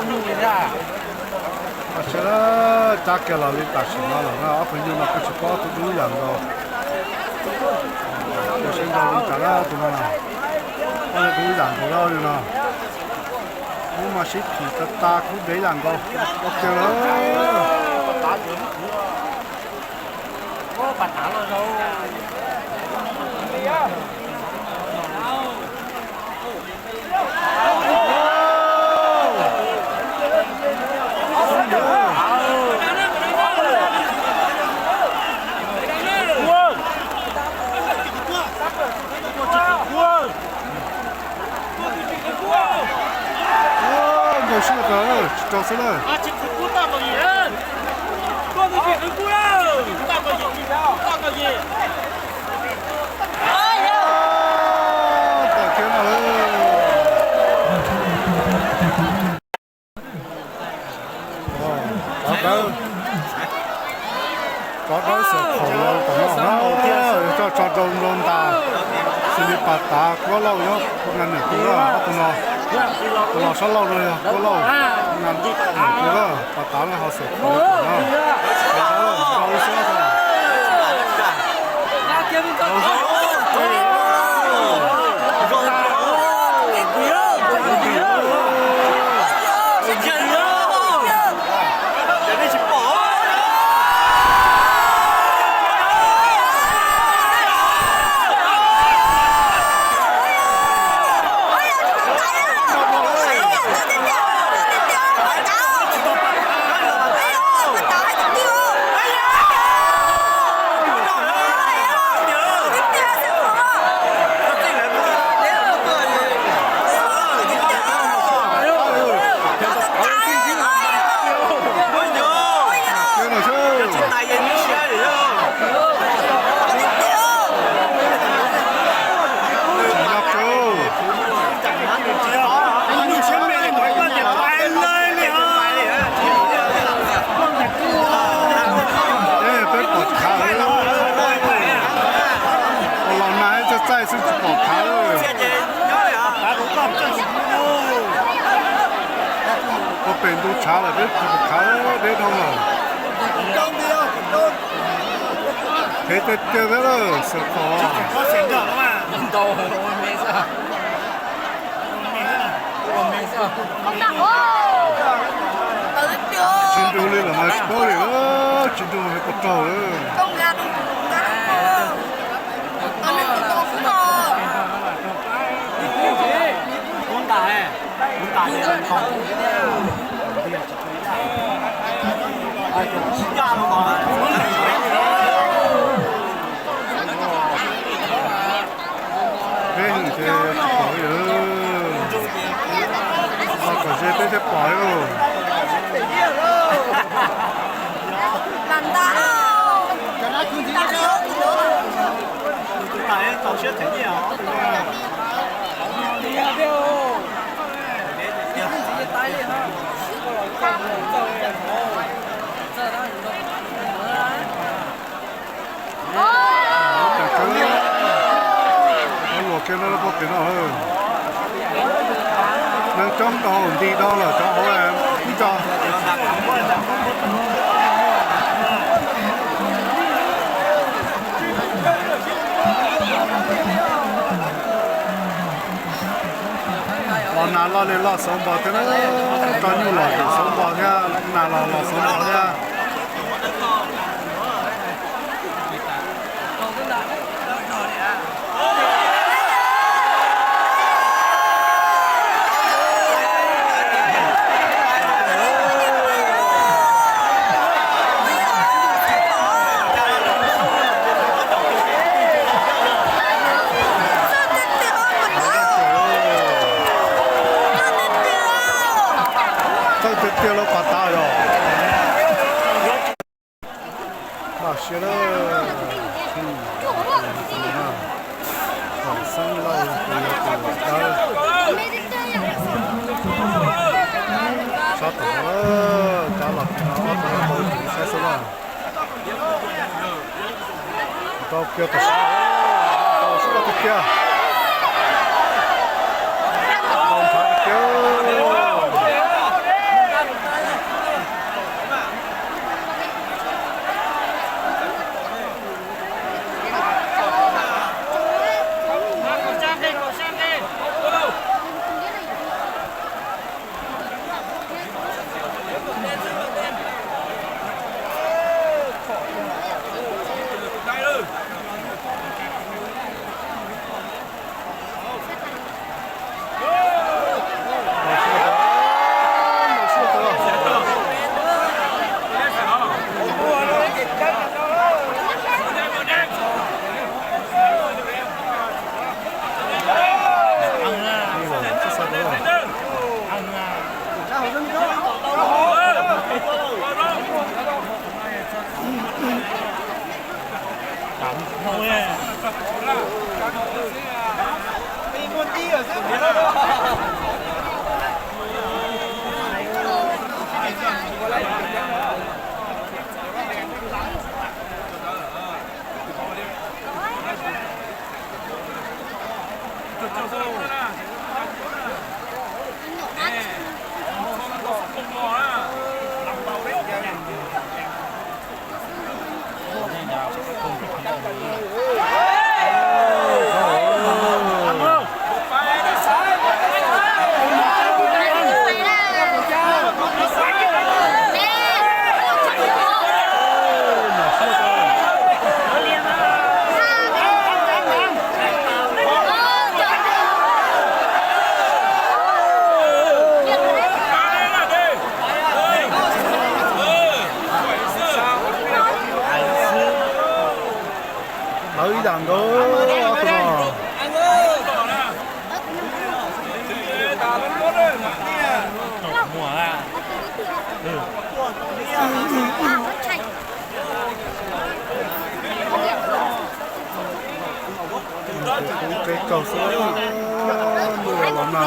Tam sim no cab kiag los li tam sim no lawm na, ob peb nyuag no kuj tsis paub tus dub yam nkaus. Tus sib nrau li cas na tus no na, dub yam nkaus li no. Kuv mas sib phim tas tas kub dev yam nkaus. Ua kiag lawm. Nkaus siab tas, tsis tau xwb na. Tawm kiag no. Tsov dawb, tsov dawb xwm thaum los tom no na, coj tso rau nrau ntas, xws li pas tav kuab lauj nyob puag nram niam tus na, ob tug no, tus los sab laug no yog kuab lauj, nram niam tus na, pas tav lawm ho xwm thaum los tom no. Peb pom khav, los nag txaij txaij xwb tsis pom khav lawm. Ua pem ntu tshav lawm peb tsis pom khav, deb dhau lawm. Qhev tiag tiag thiab lawm, xwm thaum. Tsis nrug li lawm mas tsis paub li, tsis nrug li puas raug lawm. Peb ces tsis pom li, ho kom ze peb thiaj pom li. Luam kiag no puag pem no, neeg coob tau nti tau lawm cov hauv ib co. Los nag los li los xauv npog thiab, tso nyuj los xauv npog thiab, nag los los xauv npog thiab. Txawj tiag tiag lawm pas tav yog. Npaj siab lawm. Thaum xeeb lauj, tus yog tus dawb. Sab tom no lawm, cab los tim no ob tug no tau tus saib xwb na. Tau kiag tam sim no, tau sub tiag tiag. Tau ntshav tiag tiag. Lawv ib yam nkaus ob tug no. Peb kaug xwb, ntuj los los no.